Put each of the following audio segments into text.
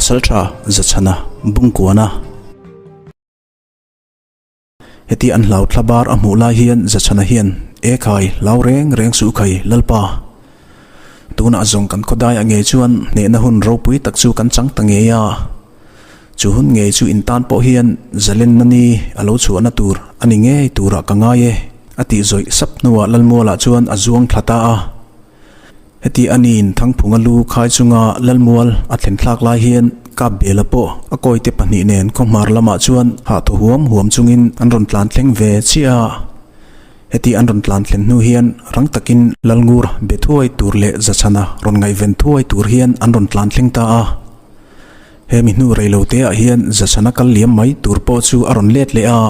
Pasaltha Zachhana Bungkuana. Heti an hlau thla bar a hmuh lai hian Zachhana hian, E khai, hlau reng reng suh khai, Lalpa. Tunah zawng kan khawdaiah ngei chuan hnehna hun ropui tak chu kan chang ta ngei a. Chu hun ngei chu in tan pawh hian zalenna ni a lo chhuahna tur a ni ngei turah ka ngai e, a tih zawih sap hnuah Lalmualah chuan a zuang thla ta a. Heti a niin Thangphunga lu khai chunga Lalmual a thlen thlak lai hian Kapbela pawh a kawite pahnih nen khawhmar lamah chuan hah thaw huam huam chungin an rawn tlan thleng ve chiah a. Heti an rawn tlan thlen hnu hian rang takin Lalngur be thuai tur leh Zachhana rawn ngaihven thuai tur hian an rawn tlan thleng ta a. Hemi hnu reiloteah hian Zachhana kal liam mai tur pawh chu a rawn let leh a.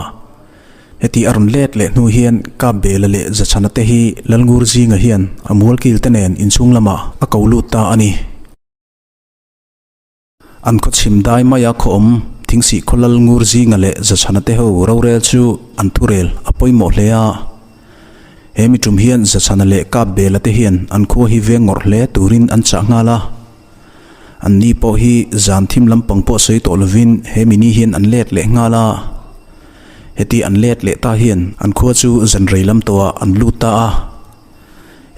Heti a rawn let leh hnu hian Kapbela leh Zachhana te hi Lalngur zinga hian a mualkil te nen inchhung lamah a ko lut ta a ni. An khaw chhim dai maia khaw awm Thingsih khaw Lalngur zinga leh Zachhana te ho rorel chu an thurel a pawimawh hle a. He mi tum hian Zachhana leh Kapbela te hian an khua hi veng ngawrh hle turin an chah nghal a. An ni pawh hi zan thim lampang pawh sawi tawh lovin he mi ni hian an let leh nghal a. Heti an let leh ta hian an khua chu zan rei lam tawhah an lut ta a.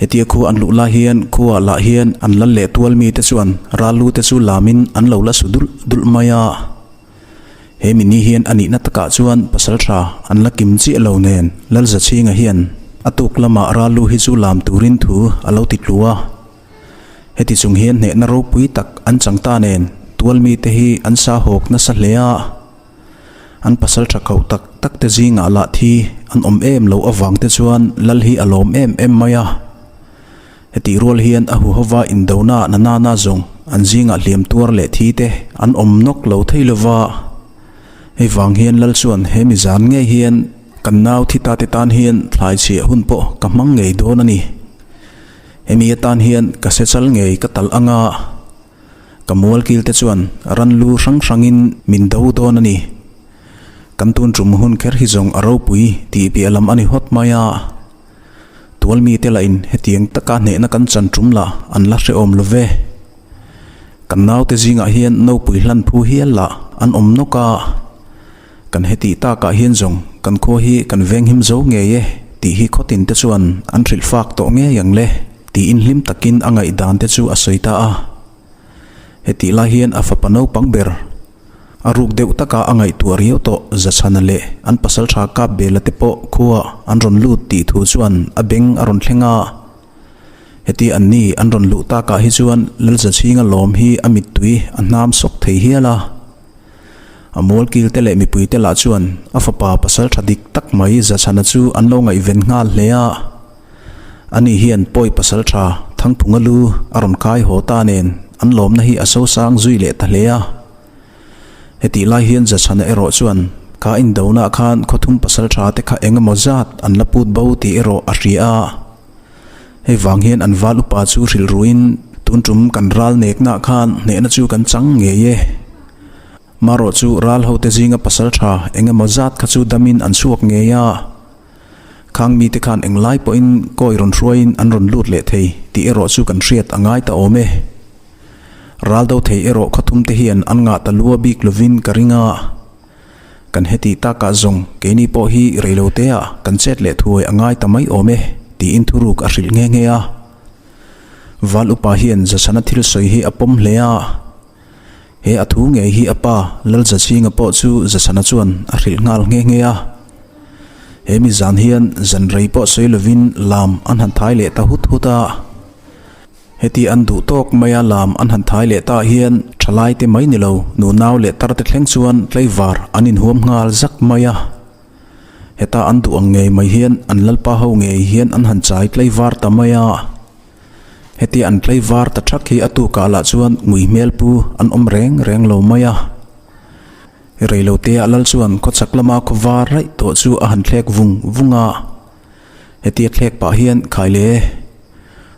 Hetia khua an luh lai hian khuaah lah hian an lal leh tual mite chuan ral lu te chu lamin an lo la su dulh dulh mai a. He mi ni hian a nihna takah chuan pasal tha an la kim chiah lo nen Lalzachhinga hian a tuk lamah ral lu hi chu lam turin thu a lo ti tlu a. Heti chung hian hnehna ropui tak an chang ta nen tual mite hi an sa hawk nasa hle a. An pasal tha kau tak tak te zingah lah thi an awm em loh avang te chuan lal hi a lawm em em mai a. Hetih rual hian a huhova indona na nana zawng an zingah hliam tuar leh thi te an awm nawk lo thei lova. Hei vang hian lal chuan he mi zan ngei hian kan nau thi ta te tan hian thlai chhiah hun pawh ka hmang ngei dawn a ni. Hemi atan hian ka sechal ngei ka talh anga. Ka mualkil te chuan ran lu hrang hrangin min do dawn a ni. Kan tun tum hun kher hi zawng a ropui tih piah lam a ni hawt mai a. Tual mite lahin hetiang taka hnehna kan chan tum lah an la hrehawm lo ve. Kan naute zingah hian nopui hlan phu hial lah an awm nawk a. Kan hetih takah hian zawng kan khua hi kan venghim zo ngei e tih hi khawtin te chuan an hrilh fak tawh ngei ang le. Tiin hlim takin a ngaihdan te chu a sawi ta a. Hetih lai hian a fapa naupang ber a ruk deuh taka a ngaihtuah riau tawh Zachhana leh an pasaltha Kapbela te pawh khua an rawn lut tih thu chuan a beng a rawn thleng a. Heti an ni an rawn luh takah hi chuan Lalzachhinga lawm hi a mittui a hnam sawk thei hial a. A mualkil te leh mipui te lah chuan a fapa pasaltha dik tak mai Zachhana chu an lo ngaihven nghal hle a. Ani hian pawi pasal tha Thangphunga lu a rawn kai haw ta nen an lawmna hi a sosang zui leh ta hle a. Hetih lai hian Zachhana erawh chuan kha indonah khan khawthum pasal tha te kha eng emaw zat an la put bo tih erawh a hria a. Hei vang hian an val upa chu hrilh ruin tun tum kan ral neknah khan hnehna chu kan chang ngei e. Marawh chu ral hote zinga pasal tha eng emaw zat kha chu damin an chhuak ngei a. Khang mite khan englai pawhin kawi rawn hruaiin an rawn lut leh thei tih erawh chu kan hriat a ngai ta awm e. Ral do thei erawh khawthum te hian an ngah ta lua bik lovin ka ring a. Kan heti takah zawng keini pawh hi reiloteah kan chet leh thuai a ngai ta mai awm e tiin thuruk a hrilh nghe nghe a. Val upa hian Zasana thil sawi hi a pawm hle a. He a thu ngei hi a pa Lalzachhinga pawh chu Zasana chuan a hrilh nghal nghe nghe a. He mi zan hian zan rei pawh sawi lovin lam an han thai leh ta hut hut a. Heti an duh tawk maia lam an han thai leh ta hian thalai te mai ni lo nunau leh tar te thleng chuan tlaivar an inhuam nghal zak mai a. Heta an duh ang ngei mai hian an lalpa ho ngei hian an han chai tlaivar ta mai a. Heti an tlaivar ta thak hi a tukah lah chuan ngui hmel pu an awm reng reng lo mai a. Reilotea lal chuan khawchhak lama khaw var raih tawh chu a han thlek vung vung a. Hetia thlek pah hian khai le,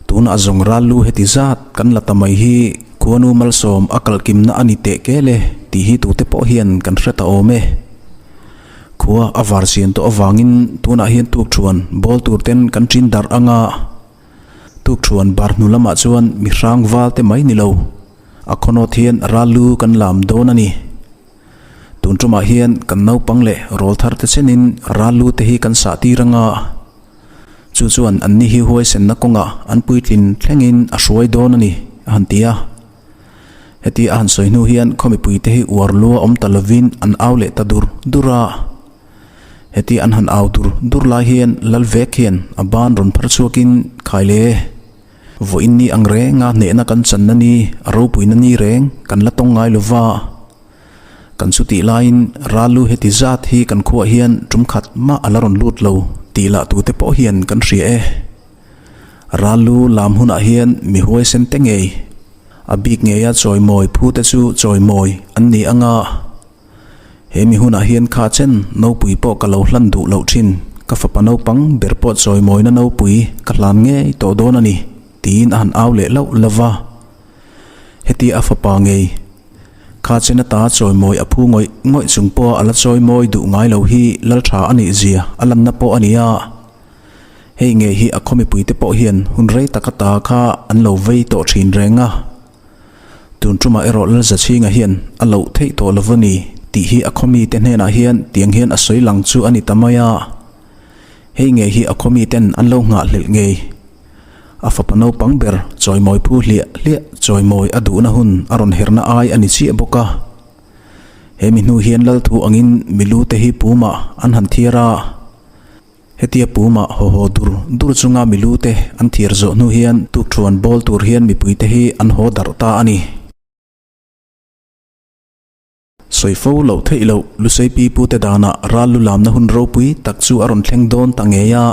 tunah zawng ral lu heti zat kan la ta mai hi khuanu malsawm a kalkimna a ni teh kel e tih hi tute pawh hian kan hre ta awm e. Khua a var sian tawh avangin tunah hian tukthuan bawl tur ten kan ṭin darh ang a. Tukthuan bar hnu lamah chuan mi hrang val te mai ni lo. A khawnawt hian ral lu kan lam dawn a ni. Tun tumah hian kan naupang leh rawl thar te chenin ral lu te hi kan sah tir anga, chu chuan anni hi huaisenna kawngah an puitlin thlengin a hruai dawn a ni, a han ti a. Heti a han sawi hnu hian khaw mipui te hi uar lua awm ta lovin an au leh ta dur dur a. Heti an han au dur dur lai hian Lal vek hian a ban rawn phar chhuakin khai le. Vawiin ni ang renga hnehna kan channa ni, a ropuina ni reng kan la tawng ngai lova. Kan chutih laiin Ralu heti zat hi kan khuah hian tum khat mah a la rawn lut lo tih lah tute pawh hian kan hria e. Ralu lam hunah hian mi huaisen te ngei, a bik ngeia chawimawi phute chu chawimawi an ni anga. He mi hunah hian kha chen nopui pawh ka lo hlan duh loh thin, ka fapa naupang ber pawh chawimawina nopui ka hlan ngei tawh dawn a ni, tiin a han au leh lauh lauh va. Hetia a fapa ngei kha chen ata chawimawi a phu ngawih ngawih chung pawha a la chawimawi duh ngai lo hi lal tha a nih zia a lanna pawh a ni a. Hei ngei hi a khaw mipuite pawh hian hun rei tak ata kha an lo vei tawh thin reng a. Tun tumah erawh Lalzachhinga hian a loh theih tawh lo va ni tih hi a khawmite hnenah hian tiang hian a sawi lang chu a ni ta mai a. Hei ngei hi a khawmiten an lo nghahhlelh ngei. A fapa naupang ber chawimawi phu hliah hliah chawimawi a duhna hun a rawn herna ai a ni chiah bawk a. He mi hnu hian Lalthu angin milute hi pumah an han thiar a. Hetia pumah haw haw dur dur chunga milute an thir zawh hnu hian tukthuan bawl tur hian mipuite hi an haw darh ta a ni. Sawi fo loh theih loh Lusei pi pute danah ral lu lamna hun ropui tak chu a rawn thleng dawn ta ngei a.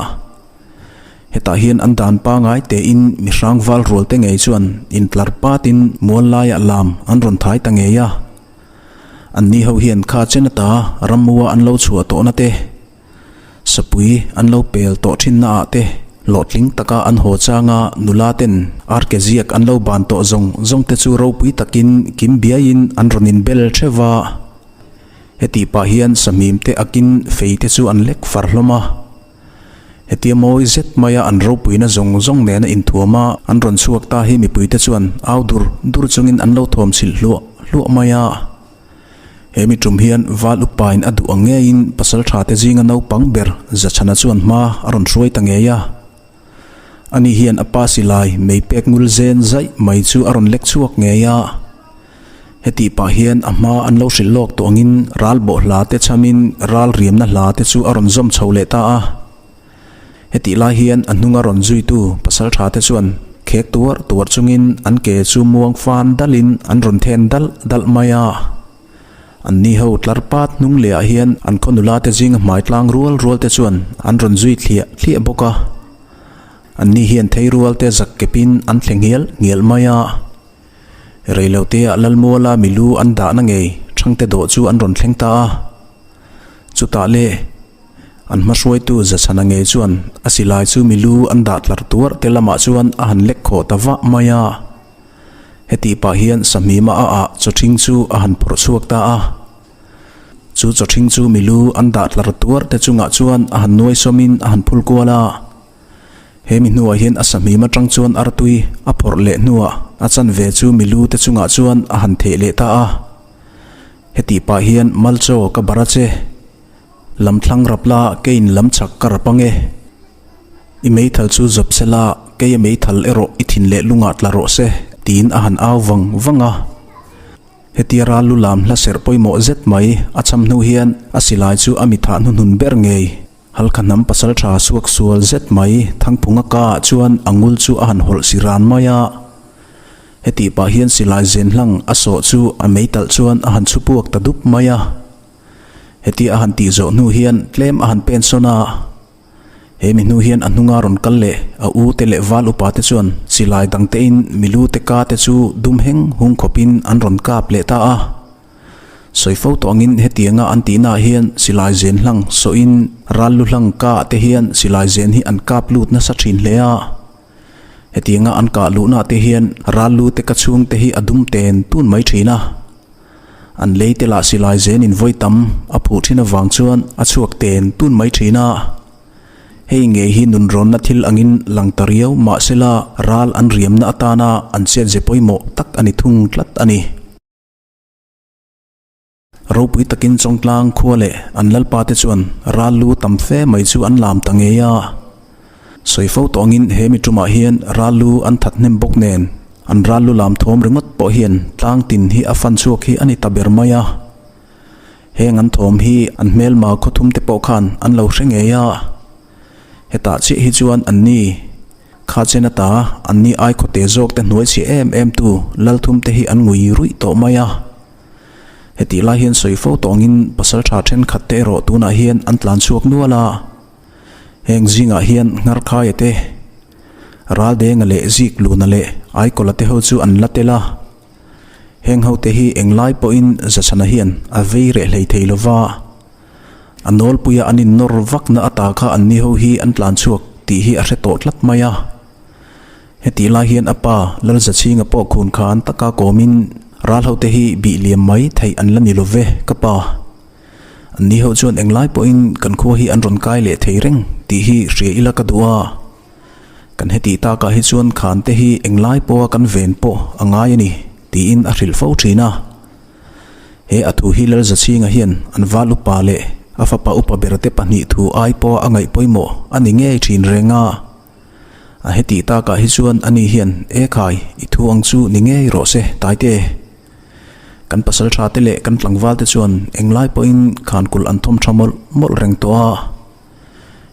Hetah hian an dan pangai tein mi hrang val rual te ngei chuan intlar patin mual laiah lam an rawn thai ta ngei a. Anni ho hian kha chen ata rammua an lo chhuah tawhna te, Sapui an lo pel tawh thinna ah te hlawhtling taka an haw changa nula ten arke ziak an lo ban tawh zawng zawng te chu ropui takin kim biaiin an rawn in bel theuh a. Hetih pah hian sahmim te akin fei te chu an lek far hlawm a. Hetia mawi zet maia an ropuina zawng zawng nena inthuam a an rawn chhuak ta hi mipui te chuan au dur dur chungin an lo thawm chhilh hluah hluah mai a. He mi tum hian Val upain a duh ang ngeiin pasal tha te zinga naupang ber Zachhana chuan hma a rawn hruai ta ngei a. Ani hian a pa silai mei pek ngul zen zaih mai chu a rawn lek chhuak ngei a. Hetih pah hian a hma an lo hrilh lawk tawh angin ral bawh hla te chhamin ral riamna hla te chu a rawn zawm chho leh ta a. Hetih lai hian a hnunga rawn zuitu pasal tha te chuan khek tuar tuar chungin an ke chu muang fan dalin an rawn then dalh dalh mai a. An ni ho tlar pat hnung lehah hian an khaw nula te zinga hmai tlang rual rual te chuan an rawn zui thliah thliah bawk a. An ni hian thei rual te zak kepin an thle nghial nghial mai a. Reiloteah Lalmuala milu an dahna ngei Thangte dawh chu an rawn thleng ta a. Chutah le. An hmahruaitu Zachhana ngei chuan a silai chu milu an dah tlar tuarh te lamah chuan a han lek khawh ta vah mai a. Hetih pah hian Sahmima a ah chawṭhing chu a han phawrh chhuak ta a. Chu chawṭhing chu milu an dah tlar tuarh te chungah chuan a han nuai sawmin a han phul kual a. He mi hnuah hian a Sahmim atang chuan artui a phawrh leh hnuah a chanve chu milu te chungah chuan a han theh leh ta a. Hetih pah hian Malchaw ka bar a che. Lam thlang rap la, keiin lam chak ka rap ang e. I meithal chu zawp se la, kei a meithal erawh i thin leh lungah tla rawh se, tiin a han au vang vang a. Hetia ral lu lam hla serh pawimawh zet mai a cham hnu hian a silai chu a mithah hnuhnun ber ngei. Halkha hnam pasal tha suak sual zet mai Thangphunga ka ah chuan a ngul chu a han hawlh si ran mai a. Hetih pah hian silai zen hlang a sawh chu a meitalh chuan a han chhu puak ta dup mai a. Hetia a han tih zawh hnu hian tlem a han pen sawn a, he mi hnu hian a hnunga rawn kal leh a u te leh val upa te chuan silai dang tein milu te ka te chu dum heng hung khawpin an rawn kap leh ta a. Sawi fo tawh angin hetianga an tihnaah hian silai zen hlang sawhin ral lu hlang ka ah te hian silai zen hi an kap lut nasa thin hle a. Hetianga an kah luhnaah te hian ral lu te ka chhung te hi a dum ten tun mai thin a. An lei te lah silai zen in vawi tam a phuh thin avang chuan a chhuak ten tun mai thin a. Hei ngei hi nunrawnna thil angin lang ta riau mahsela ral an riamna atana an chet ze pawimawh tak a ni thung tlat a ni. Ropui takin Chawngtlang khua leh an lalpa te chuan ral lu tam fe mai chu an lam ta ngei a. Sawi fo tawh angin he mi tumah hian ral lu an that hnem bawk nen an ral lu lam thawm ringawt pawh hian tlang tin hi a fan chhuak hi a ni ta ber mai a. Heng an thawm hi an hmelma khawthum te pawh khan an lo hre ngei a, hetah chiah hi chuan an ni kha chen ata an ni ai khawte zawk te hnuai chhia em em tu Lalthum te hi an ngui ruih tawh mai a. Hetih lai hian sawi fo tawngin pasaltha thenkhat te erawh tunah hian an tlan chhuak nual a, heng zingah hian Ngharkhaia te, Raldenga leh Zikluna leh Aikawla te ho chu an la tel a. Heng hote hi englai pawhin Zachana hian a vei reh hlei thei lova, a nawlpuia an innawr vakna ata kha anni ho hi an tlan chhuak tih hi a hre tawh tlat mai a. Hetih lai hian a pa Lalzachhinga pawh khun khan taka kawmin ral hote hi bih liam mai theih an la ni lo ve ka pa. Anni ho chuan englai pawhin kan khua hi an rawn kai leh thei reng tih hi hria ila ka duh a. Kan hetih takah hi chuan khan te hi englai pawha kan ven pawh a ngai a ni, tiin a hrilh fo thin a. He a thu hi Lalzachhinga hian an val upa leh a fapa upa berte pahnih thu ai pawha a ngaih pawimawh a ni ngei thin reng a. A hetih takah hi chuan ani hian, E khai, i thu ang chu ni ngei rawh se, Taite. Kan pasal tha te leh kan tlangval te chuan englai pawhin khan kulh an thawm tha mawlh mawlh reng tawh a.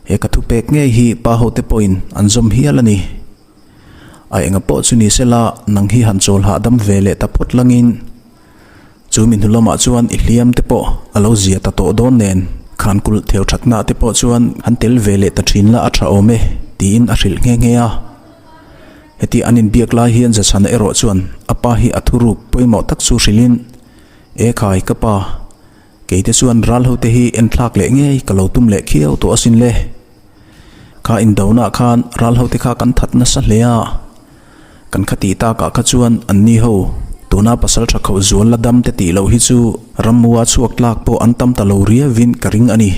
He ka thupek ngei hi pa hote pawhin an zawm hial a ni. A enga pawh chu ni sela nang hi han chawl hahdam ve leh ta phawt langin chu mi hnu lamah chuan i hliam te pawh a lo zia ta tawh dawn nen khan kulh theu thatna te pawh chuan han tel ve leh ta thin la a tha awm e tiin a hrilh nghe nghe a. Heti an inbiak lai hian Zachhana erawh chuan a pa hi a thuruk pawimawh tak chu hrilhin, E khai ka pa, Keite chuan ral hote hi enthlak leh ngei ka lo tum leh khiau tawh asin le. Kha indonah khan ral hote kha kan that nasa hle a, kan khatih takah kha chuan anni ho tuna pasal tha khauh zual la dam te tih loh hi chu rammua chhuak tlak pawh an tam ta lo riauin ka ring a ni.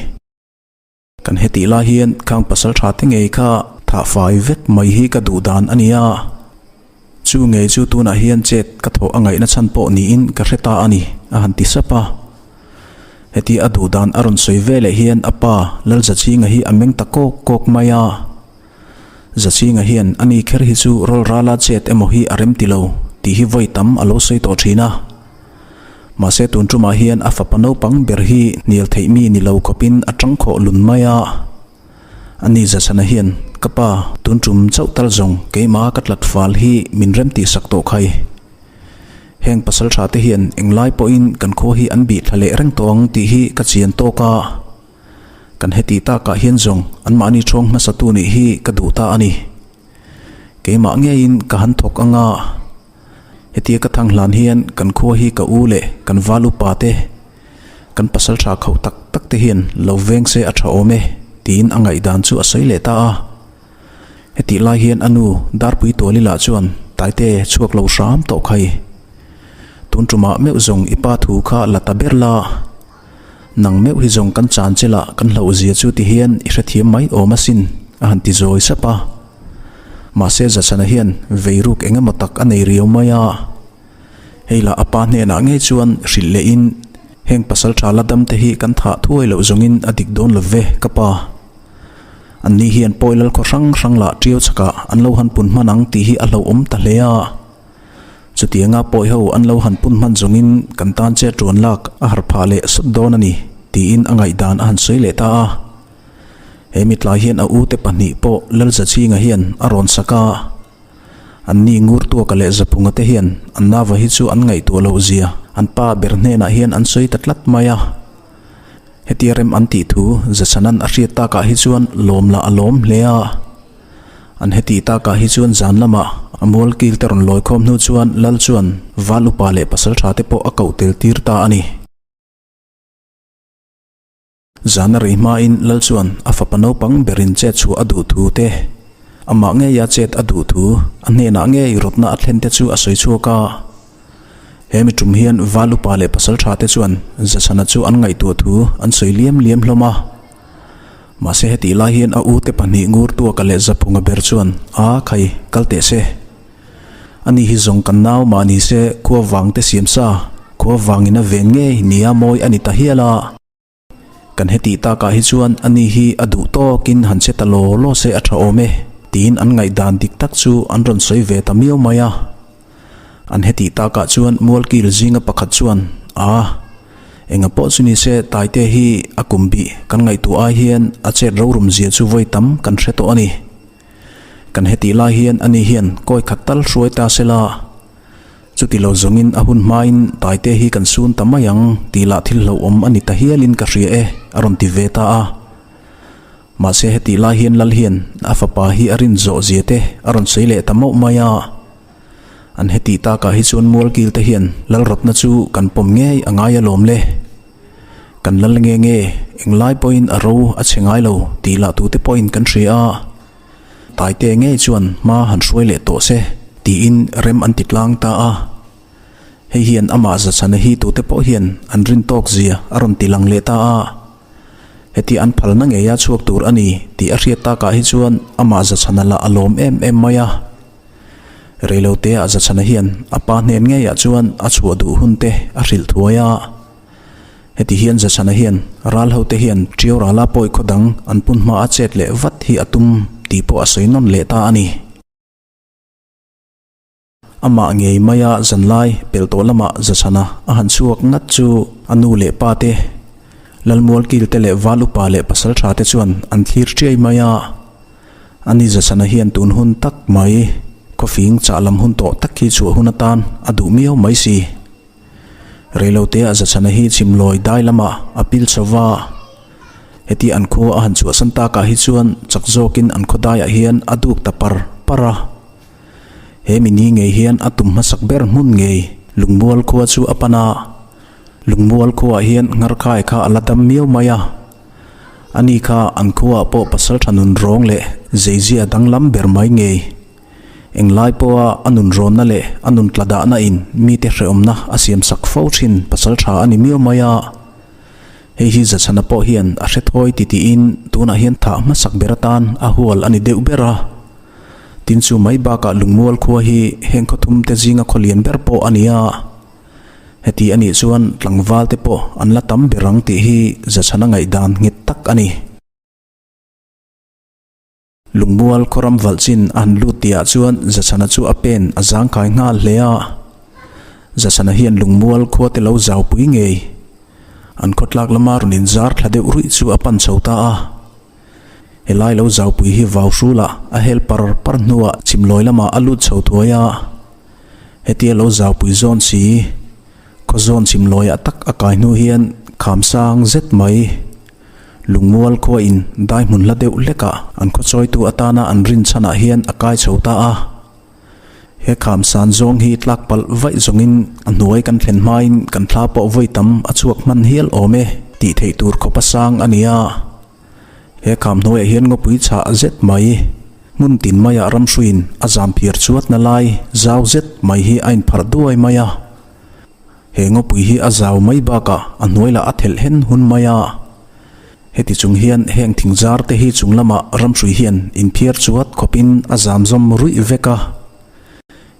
Kan hetih lai hian khang pasal tha te ngei kha thah fai vek mai hi ka duh dan a ni a, chu ngei chu tunah hian chet ka thawh a ngaihna chhan pawh niin ka hre ta a ni, a han ti sap a. Heti a duh dan a rawn sawi ve leh hian a pa Lalzachhinga hi a meng ta kawk kawk mai a. Zachhinga hian a ni kher hi chu rawlrala chet emaw hi a rem ti lo tih hi vawi tam a lo sawi tawh thin a. Mahse tun tumah hian a fapa naupang ber hi hnial theih mi ni lo khawpin a tang khawh lun mai a. Ani Zachana hian, Ka pa, tun tum chauh tal zawng keimah ka tlat fal hi min rem tih sak tawh khai. Heng pasal tha te hian englai pawhin kan khua hi an bih thla leh reng tawh ang tih hi ka chian tawk a. Kan heti takah hian zawng anmahni thawng hmasatu nih hi ka duh ta a ni. Keimah ngeiin ka han thawk anga. Hetia ka thang hlan hian kan khua hi ka u leh kan val upa te, kan pasal tha khauh tak tak te hian lo veng se a tha awm e tiin a ngaihdan chu a sawi leh ta a. Hetih lai hian a nu Darpui Tuali lah chuan Taite chhuak lo hram tawh khai. Tun tumah meuh zawng i pa thu kha la ta ber la. Nang meuh hi zawng kan chan che lah kan hlauh zia chu ti hian i hrethiam mai awm asin, a han ti zawi sap a. Mahse Zachana hian vei ruk eng emaw tak a nei riau mai a. Hei lah a pa hnenah ngei chuan hrilh leh in, Heng pasal tha la dam te hi kan thah thuai loh zawngin a dik dawn lo ve, ka pa. Anni hian pawi lal khaw hrang hrang lah ṭiau chakah an lo han pun hman ang tih hi a hlauhawm ta hle a. Chutianga pawi ho an lo han pun hman zawngin kan tan che ṭuan lak a har phah leh sawt dawn a ni, tiin a ngaihdan a han sawi leh ta a. He mitlai hian a ute pahnih pawh Lalzachhinga hian a rawn sak a. Anni Ngurtuaka leh Zaphunga te hian an nava hi chu an ngaihtuah loh zia an pa ber hnenah hian an sawi ta tlat mai a. Hetia rem an tih thu Zachhanan a hriat takah hi chuan lawm lah a lawm hle a. An heti takah hi chuan zan lamah a mual kil te rawn lawi khawm hnu chuan Lal chuan Val upa leh pasal tha te pawh a koh tel tir ta a ni. Zan a rei hmain Lal chuan a fapa naupang berin chet chhuah a duh thu te, amah ngeia chet a duh thu, a hnenah ngei rawtna a thlen te chu a sawi chhuak a. He mi tum hian Val upa leh pasal tha te chuan Zachhana chu an ngaihtuah thu an sawi liam liam hlawm a. Mahse hetih lai hian a ute pahnih Ngurtuaka leh Zaphunga ber chuan, A, khai, kal teh se. Ani hi zawng kan nau mah ni se khua vang te siam sa, khua vangin a ven ngei nia mawi a ni ta hial a. Kan hetih takah hi chuan ani hi a duh tawkin han che ta law law se a tha awm e, tiin an ngaihdan dik tak chu an rawn sawi ve ta miau mai a. An hetih takah chuan Mualkil zinga pakhat chuan, A, enga pawh chu ni se Taite hi a kum bih kan ngaihtuah ai hian a chet rorum zia chu vawi tam kan hre tawh a ni. Kan hetih lai hian ani hian kawi khat tal hruai ta se la, chuti lo zawngin a hun hmain Taite hi kan sun ta mai ang tih lah thil hlauhawm a ni ta hialin ka hria e, a rawn ti ve ta a. Mahse hetih lai hian Lal hian a fapa hi a rin zawh zia te a rawn sawi leh ta mauh mai a. An hetih takah hi chuan Mualkil te hian Lalrawtna chu kan pawm ngei a ngai alawm le. Kan lal nge nge, englai pawhin a ro a chhe ngai lo tih lah tute pawhin kan hria a. Taite ngei chuan hma han hruai leh tawh se tiin rem an ti tlang ta a. Hei hian amah Zachhana hi tute pawh hian an rin tawk zia a rawn ti lang leh ta a. Heti an phalna ngeia chhuak tur a ni tih a hriat takah hi chuan amah Zachhana lah a lawm em em mai a. Reiloteah Zachhana hian a pa hnen ngeiah chuan a chhuah duh hun te a hrilh thuai a. Heti hian Zachhana hian ral hote hian Ṭiau rala pawi khaw dang an pun hma a chet leh vat hi a tum tih pawh a sawi nawn leh ta a ni. Amah ngei maia zanlai pelh tawh lamah Zachhana a han chhuak ngat chu a nu leh pa te, Lalmual kil te leh Val upa leh pasalṭha te chuan an thlir ṭiai mai a. Ani Zachhana hian tun hun tak mai khawfing chah lam hun tawh tak hi chhuah hun atan a duh miau mai si. Reiloteah Zachhana hi chhimlawi dai lamah a pil chho va, heti an khua a han chhuahsan takah hi chuan chak zawkin an khaw daiah hian a duk ta par par a. He mi ni ngei hian a tum hmasak ber hmun ngei Lungmual khua chu a pan a, Lungmual khuaah hian Ngharkhai kha a la dam miau mai a. Ani kha an khuaah pawh pasaltha nun rawng leh zeizia danglam ber mai ngei. Englai pawha a nun rawnna leh a nun tla dahna in mite hrehawmna a siam sak fo thin pasal tha a ni miau mai a. Hei hi Zachhana pawh hian a hre thawi ti tiin tunah hian thah hmasak ber atan a hual a ni deuh ber a. Tin chu mai bakah Lungmual khua hi heng khawthum te zinga khaw lian ber pawh a ni a. Heti a nih chuan tlangval te pawh an la tam ber ang tih hi Zachhana ngaihdan nghet tak a ni. Lungmual khawram valh chin a han lut tihah chuan Zachhana chu a pen a zangkai nghal hle a. Zachhana hian Lungmual khua te lo zaupui ngei. An khawtlak lama rawn inzar thla deuh ruih chu a pan chho ta a. Helai lo zaupui hi vau hrulah a hel par par hnuah chhimlawi lamah a lut chho thuai a. Hetia lo zaupui zawn si, khaw zawn chhimlawiah tak a kai hnu hian kham sang zet mai. Lungmual khua in dai hmun hla deuh hlekah an khaw chawitu atana an rin chhanah hian a kai chho ta a. He kham san zawng hi tlak palh vaih zawngin a hnuai kan thlen hmain kan thla pawh vawi tam a chhuak hman hial awm e tih theih tur khawpa sang a ni a. He kham hnuaiah hian ngawpui chhah zet mai, hmun tin maiah ramhruiin a zam phiar chuatna lai zau zet mai hi a inpharh duai mai a. He ngawpui hi a zau mai bakah a hnuai lah a thelh hen hun mai a. Heti chung hian heng thing zar te hi chung lamah ramhrui hian inphiar chuat khawpin a zam zawm ruih vek a.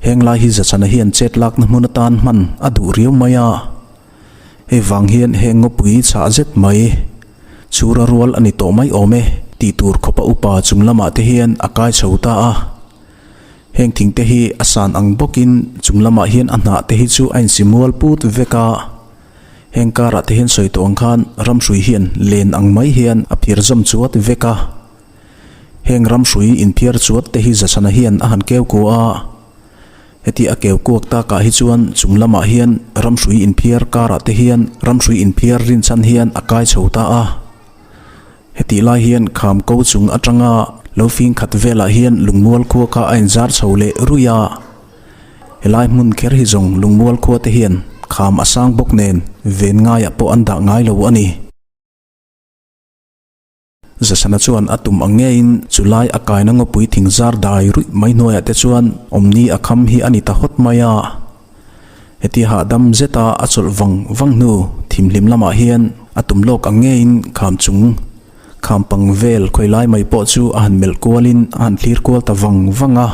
Heng lai hi Zachhana hian chet lakna hmun atan hman a duh riau mai a. Hei vang hian heng ngawpui chhah zet mai chhura rual a ni tawh mai awm e tih tur khawpa upa chung lamah te hian a kai chho ta a. Heng thing te hi a san ang bawkin chung lamah hian a hnah te hi chu a insi mual put vek a, heng karah te hian sawi tawh ang khan ramhrui hian len ang mai hian a phiar zawm chuat vek a. Heng ramhrui inphiar chuat te hi Zachhana hian a han keu kuah a, heti a keu kuak takah hi chuan chung lamah hian ramhrui inphiar karah te hian ramhrui inphiar rinchhan hian a kai chho ta a. Hetih lai hian kham ko chung atanga lo fing khat velah hian lungmual khua kha a inzar chho leh ruih a. Helai hmun kher hi zawng lungmual khua te hian kham a sang bawk nen ven ngaiah pawh an dah ngai lo a ni. Zasana chuan a tum ang ngeiin chu lai a kaina ngawpui thing zar dai ruih mai hnuaiah te chuan awmni a kham hi a ni ta hawt mai a. Heti hahdam zeta a chawlh vang vang hnu thimhlim lamah hian a tum lawk ang ngeiin kham chung. Kham pang vel khawi lai mai pawh chu a han melh kualin a han thlir kual ta vang vang a.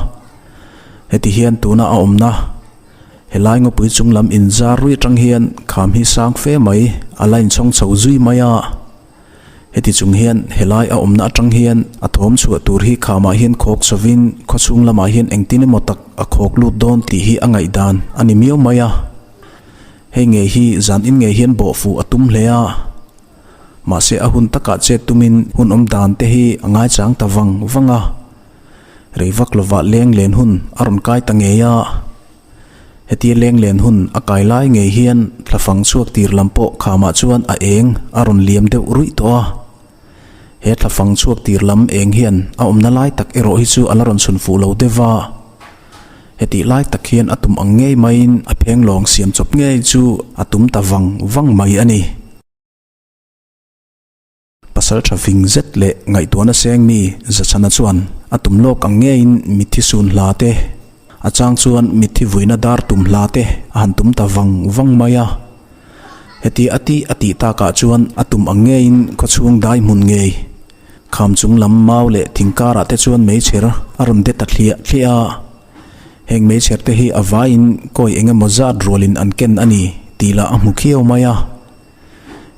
Heti hian tuna a awmna helai ngawpui chung lam inzar rui atang hian kham hi sang fe mai a la inchhawng chho zui mai a. Heti chung hian helai a awmna atang hian a thawm chhuah tur hi khamah hian khawk chhovin khawchhung lamah hian engtin emaw tak a khawk lut dawn tih hi a ngaihdan a ni miau mai a. Hei ngei hi zan in ngei hian bawh fuh a tum hle a. Mahse a hun takah chet tumin hun awm dan te hi a ngaichang ta vang vang a. Rei vak lovah leng len hun a rawn kai ta ngei a. Hetia leng len hun a kai lai ngei hian thlafang chhuak tir lam pawh khamah chuan a eng a rawn liam deuh ruih tawh a. He thlafang chhuak tir lam eng hian a awmna lai tak erawh hi chu a la rawn chhun fuh lo deuh va. Hetih lai tak hian a tum ang ngei maiin a phenglawng siam chawp ngei chu a tum ta vang vang mai a ni. Pasal tha fing zet leh ngaihtuahna seng mi Zachhana chuan a tum lawk ang ngeiin mitthi sun hla te, a chang chuan mitthi vuina dar tum hla te a han tum ta vang vang mai a. Heti a tih a tih takah chuan a tum ang ngeiin khawchhung dai hmun ngei, kham chung lam mau leh thing karah te chuan meichher a rawn de ta thliah thliah a. Heng meichher te hi a vaiin kawi eng emaw zat rualin an ken a ni tih lah a hmu khiau mai a.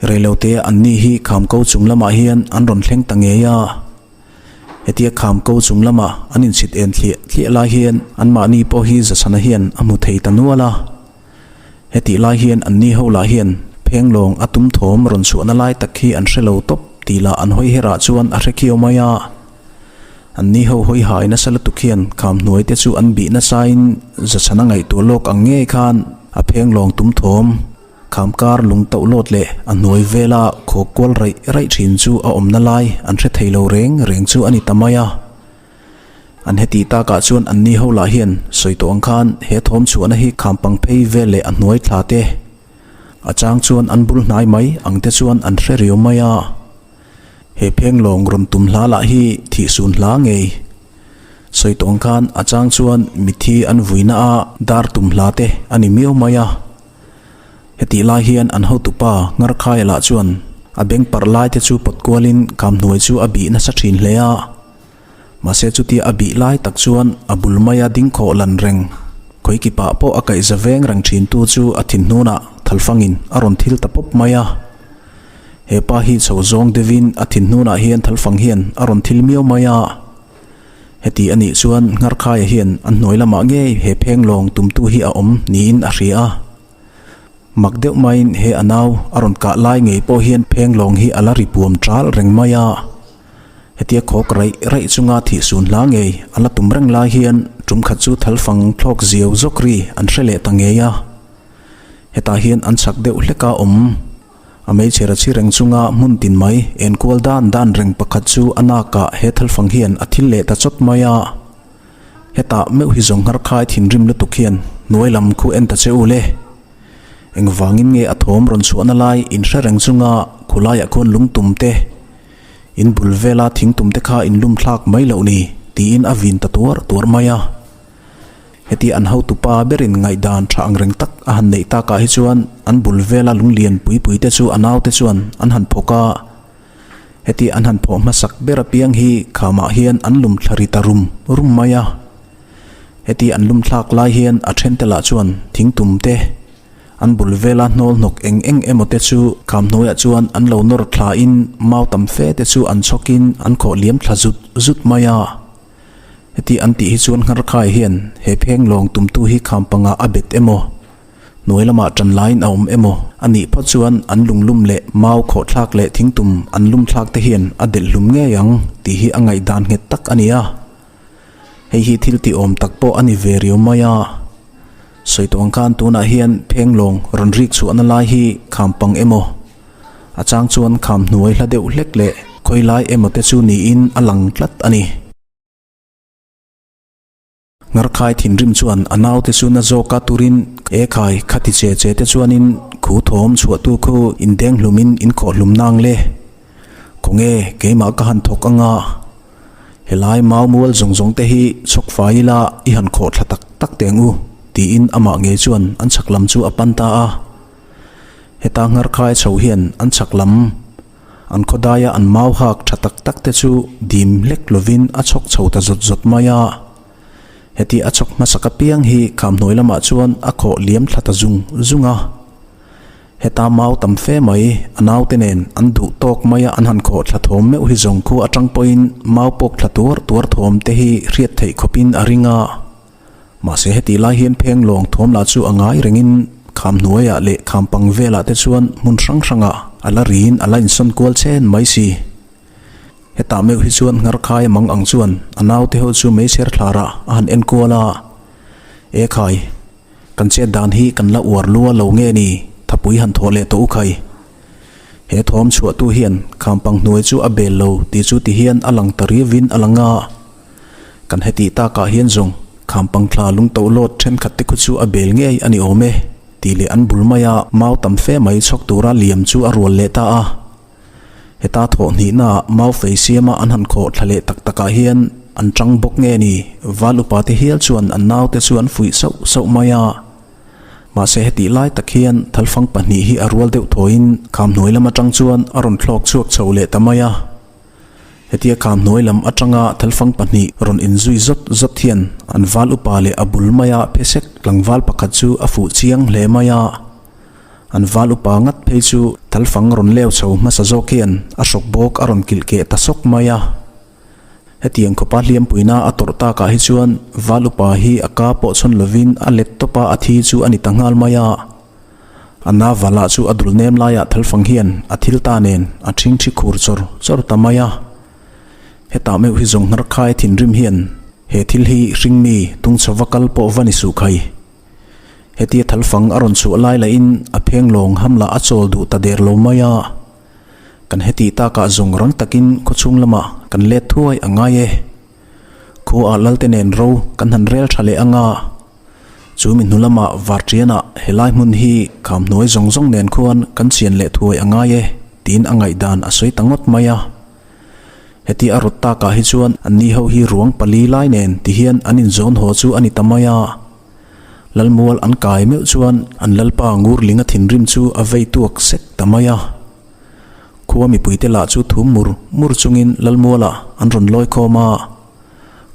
Reilote anni hi Khamko chung lamah hian an rawn thleng ta ngei a. Hetia Khamko chung lama an inchhit en thliah thliah lai hian anmahni pawh hi Zachhana hian a hmu thei ta nual a. Hetih lai hian anni ho lah hian phenglawng a tum thawm rawn chhuahna lai tak hi an hre lo tawp tih lah an hawi herah chuan a hre khiau mai a. Anni ho hawi hai nasa lutuk hian kham hnuai te chu an bih nasain Zachhana ngaihtuah lawk ang ngei khan a phenglawng tum thawm Kham kar lung tauh lawt leh a hnuai vela khaw kual raih raih thin chu a awmna lai an hre thei lo reng reng chu a ni ta mai a. An heti takah chuan anni ho lah hian sawi tawh ang khan he thawm chhuahna hi kham pang phei vel leh a hnuai thla te a chang chuan an bul hnai mai ang te chuan an hre riau mai a. He phenglawng rawn tum hla lah hi thih sun hla ngei. Sawi tawh ang khan a chang chuan mithi an vuina a dar tum hla te a ni miau mai a. Hetih lai hian an hotupa Ngarkhaia lah chuan a beng parh lai te chu pawt kualin Kamhnuai chu a bih nasa thin hle a. Mahse chutia a bih lai tak chuan a bul maia ding khawh lan reng, khawikipah pawh a kaihza veng reng thintu chu a thinhnunah thalfangin a rawn thil ta pawp mai a. He pa hi chho zawng deuhin a thinhnunah hian thalfang hian a rawn thil miau mai a. Heti a nih chuan Ngarkhaia hian a hnuai lamah ngei he phenglawng tumtu hi a awm niin a hria a. Mak deuh maiin he a nau a rawn kah lai ngei pawh hian phenglawng hi a la ri puam ṭal reng mai a. Hetia khawk raih raih chunga thih sun hla ngei a la tum reng lai hian ṭum khat chu thalfang thlawk ziau zawk ri an hre leh ta ngei a. Hetah hian an chak deuh hlek a awm. A hmeichhe ra chhi reng chunga hmun tin mai enkual dan dan reng pakhat chu a nakah he thalfang hian a thil leh ta chawt mai a. Hetah meuh hi zawng nghar khai thinrim lutuk hian hnuai lam khu en ta che u le. Engvangin nge a thawm rawn chhuahna lai in hre reng chunga khulaiah khuan lungtum te, in bul vela thingtum te kha in lum thlak mai loh ni tiin a vin ta tuar tuar mai a. Heti an hotupa berin ngaihdan tha ang reng tak a han neih takah hi chuan an bul vela lunglian pui pui te chu a naute chuan an han phawk a. Heti an han phawh hmasak ber apiang hi khamah hian an lum thla ri ta rum rum mai a. Heti an lum thlak lai hian a thente lah chuan thingtum te, an bul vela hnawl hnawk eng eng emaw te chu kham hnuaiah chuan an lo nawr thlain mau tam fe te chu an chhawkin an khawh liam thla zut zut mai a. Heti an tih hi chuan Ngharkhai hian he phenglawng tumtu hi kham pangah a bet emaw, hnuai lamah tan laiin a awm emaw a nih phawt chuan an lunglum leh mau khawhthlak leh thingtum an lum thlak te hian a delh hlum ngei ang tih hi a ngaihdan nghet tak a ni a. Hei hi thil tih awm tak pawh a ni ve riau mai a. Sawi tawh ang khan tunah hian phenglawng rawn rik chhuahna lai hi kham pang emaw, a chang chuan kham hnuai hla deuh hlek leh khawi lai emaw te chu niin a lang tlat a ni. Ngarkhai thinrim chuan a naute chu na zawka turin e khai khati che che te chuanin khu thawm chhuahtu khu indeng hlumin in khawh hlum nang le. Khawnge keimah ka han thawk anga helai mau mual zawng zawng te hi chhawk fai ila i han khawh thla tak tak teng u tiin amah ngei chuan an chhak lam chu a pan ta a. Heta Ngarkhai chho hian an chhak lam. An khawdaia an mau hak tha tak tak te chu dim hlek lovin a chhawk chho ta zawt zawt mai a. Heti a chhawk hmasak apiang hi khamhnuai lamah chuan a khawh liam thla ta zung zung a. Heta mau tam fe mai a naute nen an duh tawk maia an han khawh thla thawm meuh hi zawng khu atang pawhin mau pawk thla tuar tuar thawm te hi hriat theih khawpin a ring a. Mahse hetih lai hian pheng lawng thawm lah chu a ngai rengin kham hnuaiah leh kham pang velah te chuan hmun hrang hrangah a la riin a la insawn kual chen mai si. Hetah meuh hi chuan Ngharkhai mang ang chuan a naute ho chu meichher thlarah a han en kual a, E khai, kan chet dan hi kan la uar lua lo nge ni, thapui han thawh leh tawh u khai. He thawm chhuahtu hian kham pang hnuai chu a bel lo tih chu ti hian a lang ta riavin a lang a. Kan hetih takah hian zawng khampang thla lungto lawt thenkhat te khu chu a bel ngei a ni awm e tih leh an bul maia mau tam fe mai chhawk tura liam chu a rual leh ta a. Heta thawh hnihnaah mau fei siama an han khawh thla leh tak takah hian an tang bawk nge ni val upa te hial chuan an naute chu an fuih sauh sauh mai a. Mahse hetih lai tak hian thalfang pahnih hi a rual deuh thawiin khamhnuai lam atang chuan a rawn thlawk chhuak chho leh ta mai a. Hetia kham hnuai lam atanga thalfang pahnih rawn inzui zawt zawt hian an val upa leh a bul maia phesek tlangval pakhat chu a fuh chiang hle mai a. An val upa ngat phei chu thalfang rawn leu chho hmasa zawk hian a hrawk bawk a rawn kilh keh ta sawk mai a. Hetiang khawpa hliampuina a tawrh takah hi chuan val upa hi a ka pawh chhawn lovin a let tawp a a thi chu a ni ta nghal mai a. A navala chu a dul nem laiah thalfang hian a thil ta nen a ṭhingṭhi khur chawr chawr ta mai a. Hetah meuh hi zawng hnarkhai thinrim hian he thil hi hringmi tungchhova kal pawh va ni suh khai. Hetia thalfang a rawn chhuah lai lahin a pheng lawng ham lah a chawl duh ta der lo mai a. Kan hetih takah zawng rang takin khawchhung lamah kan let thuai a ngai e. Khuaah Lalte nen ro kan han rel tha leh anga. Chu mi hnu lamah Varṭianah helai hmun hi kham hnuai zawng zawng nen khuan kan chian leh thuai a ngai e tiin a ngaihdan a sawi ta ngawt mai a. Heti a rawt takah hi chuan anni ho hi ruang pali lai nen ti hian an inzawn haw chu a ni ta mai a. Lalmual an kai meuh chuan an lalpa Ngurlinga thinrim chu a vei tuak sek ta mai a. Khua mipuite lah chu thum mur mur chungin Lalmualah an rawn lawi khawm a.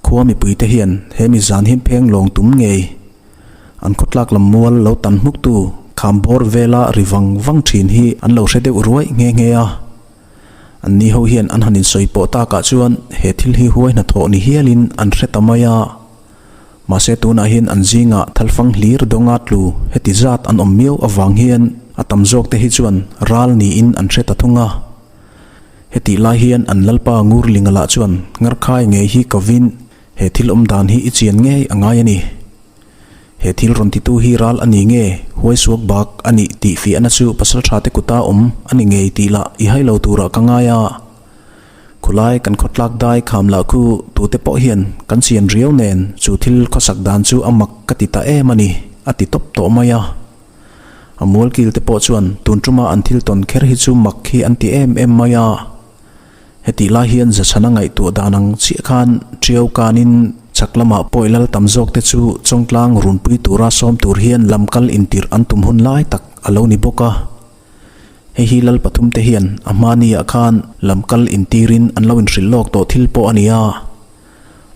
Khua mipuite hian he mi zan hi pheng lawng tum ngei. An khawtlak lam mual lo tan hmuktu kham bawr vela ri vang vang thin hi an lo hre deuh ruai nghe nghe a. An ni ho hian an han insawi pawh takah chuan he thil hi huai hnathawh ni hialin an hre ta mai a. Mahse tunah hian an zingah thalfang hlir dawnga tlu heti zat an awm miau avang hian a tam zawk te hi chuan ral niin an hre ta thung a. Hetih lai hian an Lalpa Ngurlinga lah chuan Ngarkhai ngei hi kovin he thil awm dan hi i chian ngei a ngai a ni. He thil rawn titu hi ral a ni nge, huaisuak bak a nih tih fiahna chu pasaltha te kuta awm a ni ngei tih lah i hai lo turah ka ngai a. Khulai kan khawtlak dai kham lah khu tute pawh hian kan chian riau nen chu thil khawsak dan chu a mak ka ti ta em a ni, a ti tawp tawh mai a. A mualkil te pawh chuan tun tuma an thil tawn kher hi chu mak hi an ti em em mai a. Hetih lai hian Zachhana ngaihtuah dan ang chiah khan Ṭiau kanin chhak lamah pawi lal tam zawk te chu Chawngtlang runpui tura sawm tur hian lam kal intirh an tum hun lai tak a lo ni bawk a. Hei hi lal pathum te hian a hmani ah khan lam kal intirin an lo inhrilh lawk tawh thil pawh a ni a.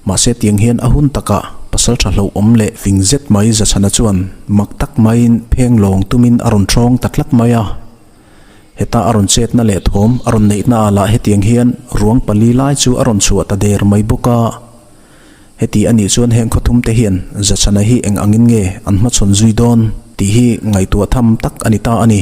Mahse tiang hian a hun takah pasal tha hlauhawm leh fing zet mai Zachhana chuan mak tak maiin pheng lawng tumin a rawn ṭhawng ta tlat mai a. Heta a rawn chetna leh thawm a rawn neihna ah lah hetiang hian ruang pali lai chu a rawn chhuah ta der mai bawk a. Heti a nih chuan heng khawthum te hian Zachhana hi eng angin nge an hmachhawn zui dawn tih hi ngaihtuah tham tak a ni ta a ni.